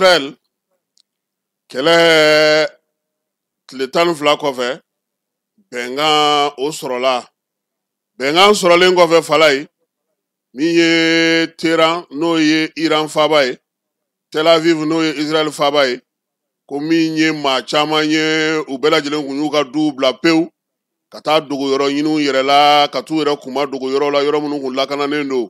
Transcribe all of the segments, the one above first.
Israël kɛlɛ tile 12 kɔfɛ, bɛnkan o sɔrɔla. Bɛnkan sɔrɔlen kɔfɛ, Falaye, min ye Téhéran, n'o ye Iran faaba ye, Tel Aviv, n'o ye Israël faaba ye, ko min ye maa caman ye, u bɛɛ lajɛlen kun y'u ka duw bila pewu ka taa dogo yɔrɔ ɲini u yɛrɛ la, ka t'u yɛrɛ kunma dogo yɔrɔ la, yɔrɔ minnu kun lakananen don.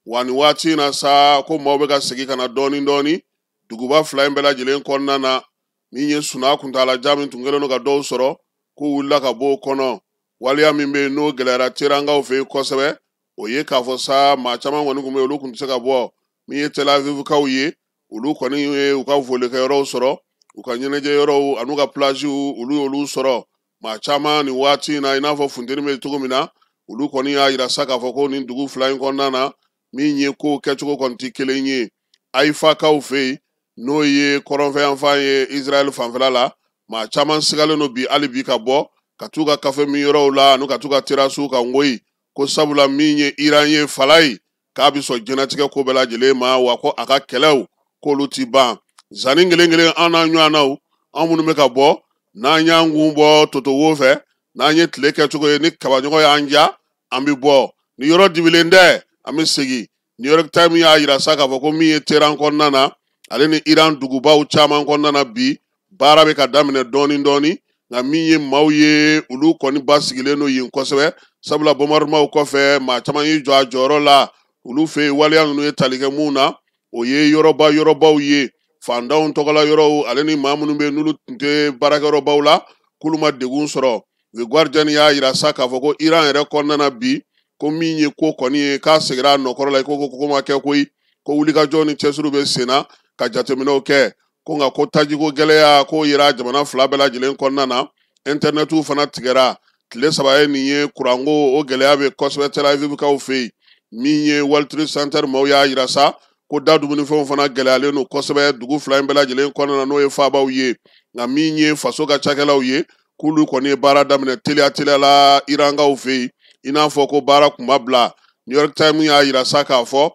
Wa nin waati in na sa, ko maaw bɛ ka segin ka na dɔɔni dɔɔni duguba fila in bɛɛ lajɛlen kɔnɔna na. Min ye sunaa kuntaalajan min tun kɛlen don ka dɔw sɔrɔ, k'u wulila ka bɔ o kɔnɔ. Waleya min bɛ yen, n'o gɛlɛyara Teherankaw fɛ yen kosɛbɛ, o ye k'a fɔ sa, maa caman kɔni tun bɛ yen, olu tun tɛ se ka bɔ. Min ye Tel Avivkaw ye, olu kɔni ye u ka volikɛyɔrɔw sɔrɔ, u ka ɲɛnajɛyɔrɔw an'u ka plaziw, olu y'olu sɔrɔ. Maa caman nin waati in na, i n'a fɔ funteni bɛ cogo min na, olu kɔni y'a yira sa k'a fɔ ko nin dugu fila in kɔnɔna na, min ye kow kɛcogo kɔni tɛ kelen ye. Ayifakaw fɛ yen, n'o ye kɔrɔnfɛyanfan ye Israɛl fanfɛla la, maa caman sigalen don bi hali bi ka bɔ ka t'u ka kafe min yɔrɔw la ani ka t'u ka terasiw kan koyi, ko sabula min ye Iran ye, Falaye, k'a bɛ sɔn diɲɛlatigɛ ko bɛɛ lajɛlen ma, wa ko a ka kɛlɛw k'olu ti ban. Zanni kelen kelen an n'a ɲɔgɔnnaw, an minnu bɛ ka bɔ, n'an y'an kun bɔ totowo fɛ, n'an ye tile kɛcogo ye, ni kabaɲɔgɔn y'an ja, an bɛ bɔ. Ni yɔrɔ dibilen tɛ, an bɛ segin. New York Times y'a yira sa k'a fɔ ko min ye Téhéran kɔnɔna na, ale ni Iran dugubaw caman kɔnɔna na, bi baara bɛ ka daminɛ dɔɔni dɔɔni. Nka min ye maaw ye, olu kɔni basigilen don yen kosɛbɛ, sabula bombardement kɔfɛ, maa caman y'i jɔ a jɔyɔrɔ la olu fɛ yen. Waleya ninnu ye tali kɛ mun na, o ye yɔrɔba yɔrɔbaw ye, fantanw tɔgɔla yɔrɔw, ale ni maa minnu bɛ yen n'olu tun tɛ baarakɛyɔrɔbaw la, k'olu ma degun sɔrɔ. The Guardian y'a yira sa k'a fɔ ko Iran yɛrɛ kɔnɔna na bi, ko min ye ko kɔni ye k'a seginna a nɔkɔrɔ la, i ko ko ma kɛ koyi, ko wulikajɔ ni cɛsiriw bɛ sen na ka jateminɛw kɛ, ko nka ko tajiko gɛlɛya k'o yera jamana fila bɛɛ lajɛlen kɔnɔna na. Intɛrɛnɛtiw fana tigɛra tile 3 ye nin ye. Kuranko o gɛlɛya bɛ kosɛbɛ Tel Avivkaw fɛ yen. Min ye World Trade Center maaw y'a yira sa ko da dumunifɛnw fana gɛlɛyalen don kosɛbɛ dugu fila in bɛɛ lajɛlen kɔnɔna na, n'o ye faabaw ye. Nka min ye faso ka cakɛlaw ye, k'olu kɔni ye baara daminɛ teliya teliya la Irankaw fɛ yen, i n'a fɔ ko baara kun ma bila. New York Times y'a yira sa k'a fɔ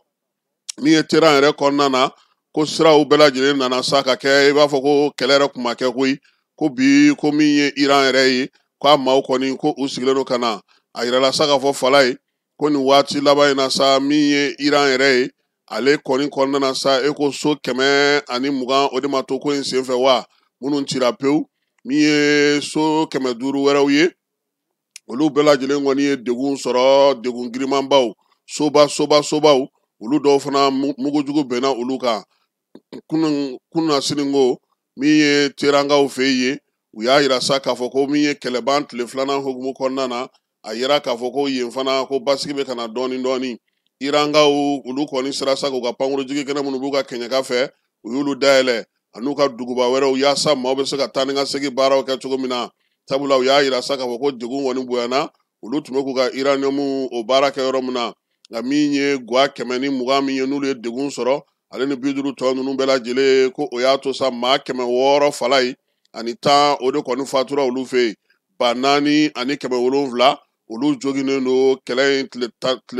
min ye Téhéran yɛrɛ kɔnɔna na, ko siraw bɛɛ lajɛlen nana sa ka kɛ i b'a fɔ ko kɛlɛ yɛrɛ kun ma kɛ koyi. Ko bi, ko min ye Iran yɛrɛ ye, k'a maaw kɔni ko u sigilen don ka na. A yirala sa k'a fɔ, Falaye, ko nin waati laban in na sa, min ye Iran yɛrɛ ye, ale kɔni kɔnɔna na sa, e ko so 120 o de ma to ko in senfɛ wa minnu cira pewu. Min ye so 500 wɛrɛw ye, olu bɛɛ lajɛlen kɔni ye degun sɔrɔ, degun girimanbaw. Soba soba sobaw, olu dɔw fana mugujugu bɛnna olu kan kunun kunasini. Ko min ye Teherankaw fɛ yen, u y'a yira sa k'a fɔ ko min ye kɛlɛban tile filanan hukumu kɔnɔna na, a yira k'a fɔ ko yen fana ko basigi bɛ ka na dɔɔni dɔɔni. Irankaw, olu kɔni sera sa k'u ka pankurujigi kɛnɛ minnu b'u ka kɛɲɛka fɛ, u y'olu dayɛlɛ, an'u ka duguba wɛrɛw, yaasa maaw bɛ se ka taa ni ka segin baaraw kɛ cogo min na, sabula u y'a yira sa k'a fɔ ko degun kɔni bonyana, olu tun bɛ k'u ka uranium o baara kɛ yɔrɔ min na. Nka min ye gwa 120 min ye, n'olu ye degun sɔrɔ, ale ni 50 tɔ ninnu bɛɛ lajɛlen, ko o y'a to sa maa 600, Falaye, ani 10, o de kɔni fatura olu fɛ yen. 4700, olu joginnen don kɛlɛ in tile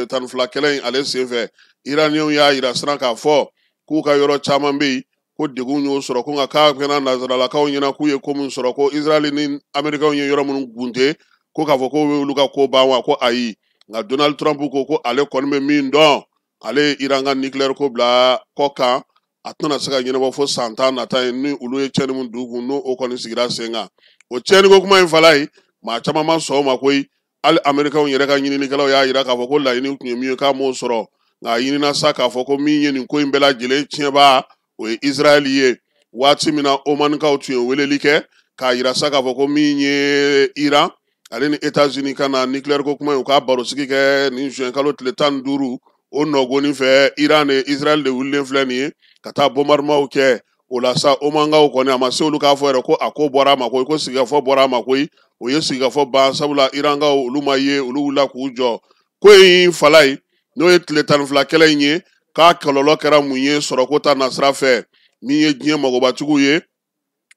12 kɛlɛ in ale senfɛ. Iraniyɛnw y'a yira siran k'a fɔ k'u ka yɔrɔ caman bɛ yen ko degun y'o sɔrɔ, ko nka k'a kɛra nanzaralakaw ɲɛna k'u ye ko min sɔrɔ, ko Israɛl ni Amerikɛnw ye yɔrɔ minnu gunte, ko k'a fɔ ko olu ka ko ban wa, ko ayi. Nka Donald Trump ko ko ale kɔni bɛ min dɔn, ale ye Iran ka nucléaire ko bila kɔ kan, a tɛna se ka ɲɛnabɔ fo san 10 nata ye, ni olu ye tiɲɛni min don kun, n'o o kɔni sigira sen kan. O tiɲɛni ko kuma in, Falaye, maa caman ma sɔn o ma koyi. Hali Amerikɛnw yɛrɛ ka ɲininikɛlaw y'a yira k'a fɔ ko laɲini tun ye min ye, k'a m'o sɔrɔ. Nka a ɲinina sa k'a fɔ ko min ye nin ko in bɛɛ lajɛlen tiɲɛbaa, o ye Israɛl ye. Waati min na Omanikaw tun ye weleli kɛ k'a yira sa k'a fɔ ko min ye Iran ale ni États-Unis ka na nucléaire ko kuma in, u k'a barosigi kɛ nin juin kalo tile 15, o nɔgɔnin fɛ, Iran ni Israël de wulilen filɛ nin ye ka taa bombardement kɛ. O la sa, Omankaw kɔni, a ma se olu k'a fɔ yɛrɛ ko a ko bɔra a ma koyi, ko sigikafɔ bɔra a ma koyi. O ye sigikafɔ ban, sabula Irankaw, olu ma ye, olu wulila k'u jɔ. Ko in, Falaye, n'o ye tile 12 kɛlɛ in ye, k'a kɔlɔlɔ kɛra mun ye sɔrɔko ta nasira fɛ? Min ye diɲɛ magobatigiw ye,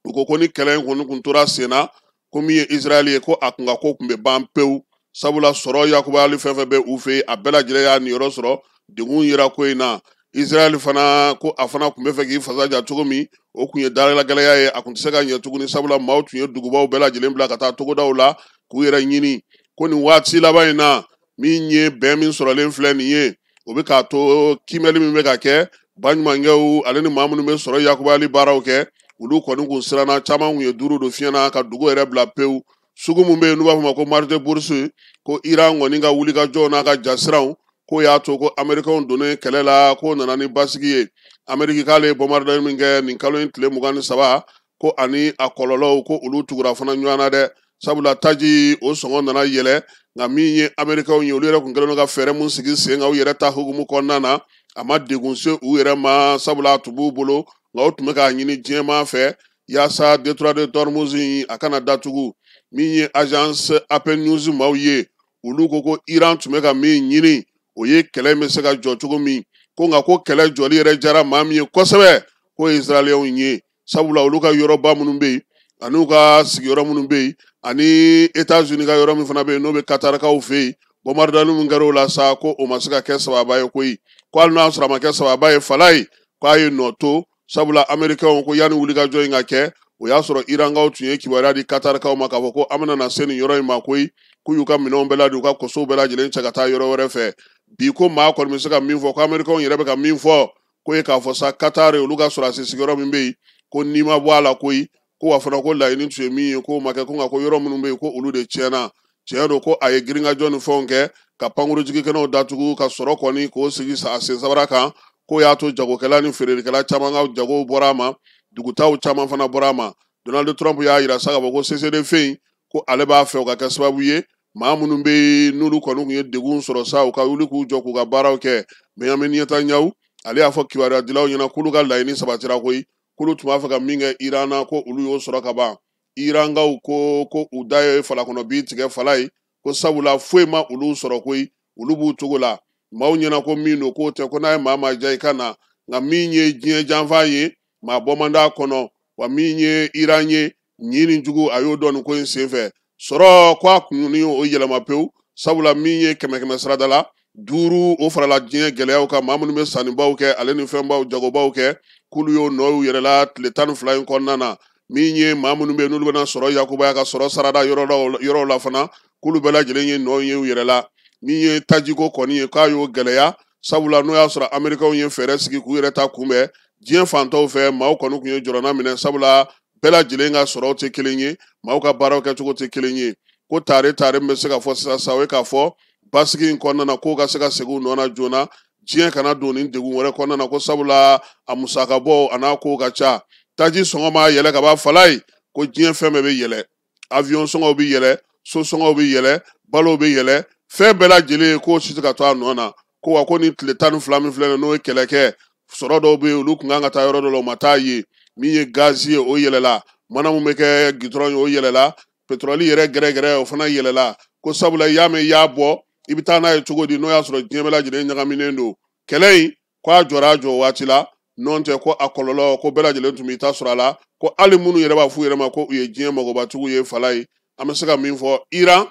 u ko ko ni kɛlɛ in kɔni kun tora sen na, ko min ye Israɛl ye, ko a kun ka ko kun bɛ ban pewu, sabula sɔrɔ yakubayali fɛn fɛn bɛ u fɛ yen, a bɛɛ lajɛlen y'a niyɔrɔ sɔrɔ. Degun yera ko in na. Israël fana ko a fana tun bɛ fɛ k'i fasa ja cogo min, o tun ye dalagɛlɛya ye, a tun tɛ se ka ɲɛ tuguni, sabula maaw tun ye dugubaw bɛɛ lajɛlen bila ka taa togodaw la k'u yɛrɛ ɲini. Ko nin waati laban in na, min ye bɛn min sɔrɔlen filɛ nin ye, o bɛ k'a to kiimɛli min bɛ ka kɛ baɲumankɛw ale ni maa minnu bɛ sɔrɔ yakubayali baaraw kɛ, olu kɔni kun siranna, caman kun ye duuru don fiɲɛ na ka dugu yɛrɛ bila pewu. Sugu min bɛ yen n'u b'a fɔ ma ko marché bourse, ko Iran kɔni ka wulikajɔw n'a ka jasiranw k'o y'a to ko Amerikɛnw donnen kɛlɛ la, k'o nana ni basigi ye. Ameriki k'ale ye bombardement min kɛ nin kalo in tile 23, ko ani a kɔlɔlɔw ko olu tugura fana ɲɔgɔn na dɛ, sabula taji o sɔngɔ nana yɛlɛ. Nka min ye Amerikɛnw ye, olu yɛrɛ kun kɛlen don ka fɛɛrɛ mun sigi sen kan u yɛrɛ ta hukumu kɔnɔna na, a ma degun se u yɛrɛ ma, sabula a tun b'u bolo, nka o tun bɛ k'a ɲini diɲɛmaa fɛ yaasa détroit de Hormuz in a kana datugu. Min ye agence AP News maaw ye, olu ko ko Iran tun bɛ ka min ɲini, o ye kɛlɛ bɛ se ka jɔ cogo min, ko nka ko kɛlɛ jɔli yɛrɛ diyara maa min ye kosɛbɛ, ko Israɛliyɛnw ye, sabula olu ka yɔrɔba minnu bɛ yen ani u ka sigiyɔrɔ minnu bɛ yen ani États-Unis ka yɔrɔ min fana bɛ yen n'o bɛ Katarikaw fɛ yen, bombardement min kɛra o la sa, ko o ma se ka kɛ sababa ye koyi. Ko hali n'a sɔrɔ a ma kɛ sababa ye, fala ye k'a ye nɔ to, sabula Amerikɛnw ko yanni wulikajɔ in ka kɛ, o y'a sɔrɔ Irankaw tun ye kibaruya di Katarikaw ma k'a fɔ ko an bɛna na se nin yɔrɔ in ma koyi, k'u y'u ka minɛnw bɛɛ lajɛlen, u ka kosow bɛɛ lajɛlen cɛ ka taa yɔrɔ wɛrɛ fɛ. Bi ko maa kɔni bɛ se ka min fɔ, ko Amerikɛnw yɛrɛ bɛ ka min fɔ, ko ye k'a fɔ sa Katari olu ka sɔrɔdasi sigiyɔrɔ min bɛ yen, ko n'i ma bɔ a la koyi, ko wa fana ko laɲini tun ye min ye k'o ma kɛ, ko nka ko yɔrɔ minnu bɛ yen ko olu de tiɲɛna. Tiɲɛ don ko a ye girinkajɔ ni fɛnw kɛ ka pankurujigikɛnɛw datugu ka sɔrɔ kɔni k'o sigi a sen sabara kan, k'o y'a to jagokɛla ni feerelikɛla caman ka jagow bɔra a ma, dugutaw caman fana bɔra a ma. Donald Trump y'a yira sa k'a fɔ ko cessez-le-feu in, ko ale b'a fɛ o ka kɛ sababu ye maa minnu bɛ yen n'olu kɔni tun ye degun sɔrɔ sa, u ka wuli k'u jɔ k'u ka baaraw kɛ. Benjamin Netanyahu ale y'a fɔ kibaruyadilaw ɲɛna k'olu ka laɲini sabatira koyi, k'olu tun b'a fɛ ka min kɛ Iran na, ko olu y'o sɔrɔ ka ban. Irankaw ko ko u da ye falakɔnɔ bin tigɛ fala ye, ko sabula foyi ma olu sɔrɔ koyi, olu b'u cogo la. Maaw ɲɛna ko min don k'o tɛ, ko n'a ye maa ma diya i ka na, nka min ye diɲɛ janfa ye, maa bɔ man d'a kɔnɔ. Wa min ye Iran ye, ɲin ni jugu a y'o dɔn nin ko in senfɛ. Sɔrɔ ko a kun ni o yɛlɛma pewu, sabula min ye kɛmɛ kɛmɛ sarada la 5 o farala diɲɛ gɛlɛyaw kan, maa minnu bɛ sannibaw kɛ ale ni fɛnbaw jagobaw kɛ, k'olu y'o nɔ y'u yɛrɛ la tile 12 in kɔnɔna na. Min ye maa minnu bɛ yen n'olu bɛna sɔrɔ yakubaya ka sɔrɔ sarada yɔrɔw la fana, k'olu bɛɛ lajɛlen ye nɔ ye u yɛrɛ la. Min ye tajiko kɔni ye, k'a y'o gɛlɛya, sabula n'o y'a sɔrɔ Amerikɛnw ye fɛɛrɛ sigi k'u yɛrɛ ta kunbɛn diɲɛ fantaw fɛ, maaw kɔni tun ye jɔrɔna minɛ, sabula bɛɛ lajɛlen ka sɔrɔw tɛ kelen ye, maaw ka baaraw kɛcogo tɛ kelen ye. Ko tare tare min bɛ se ka fɔ sisan sa, o ye k'a fɔ basigi in kɔnɔna na k'o ka se ka segin u nɔ na joona, diɲɛ kana don nin degun wɛrɛ kɔnɔna na, ko sabula a musakabɔ a n'a kow ka ca. Taji sɔngɔ ma yɛlɛ ka ban fala ye, ko diɲɛ fɛn bɛɛ bɛ yɛlɛ, avion sɔngɔw bɛ yɛlɛ, so sɔngɔw bɛ yɛlɛ, balow bɛ yɛlɛ, fɛn bɛɛ lajɛlen k'o si tɛ ka to a nɔ na. Ko wa ko nin tile 12 min filɛ nin ye, n'o ye kɛlɛ kɛ, sɔrɔ dɔw bɛ yen olu tun kan ka taa yɔrɔ dɔ la, u ma taa yen. Min ye gazi ye, o yɛlɛla, mana mun bɛ kɛ gitɔrɔn ye, o yɛlɛla, pétrole yɛrɛ gɛrɛgɛrɛ o fana yɛlɛla. Ko sabula i y'a mɛn i y'a bɔ, i bɛ taa n'a ye cogo di, n'o y'a sɔrɔ diɲɛ bɛɛ lajɛlen ɲagaminen don. Kɛlɛ in ko a jɔra a jɔ waati la, n'o tɛ ko a kɔlɔlɔ ko bɛɛ lajɛlen tun b'i ta sɔrɔ a la, ko hali minnu yɛrɛ b'a f'u yɛrɛ ma ko u ye diɲɛ magobatigiw ye fala ye. An bɛ se ka min fɔ Iran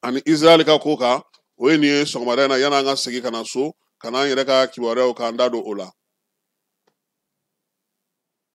ani Israël ka ko kan, o ye nin ye sɔgɔmada in na, yan'an ka segin ka na so ka n'an yɛrɛ ka kibaruyaw k'an da don o la.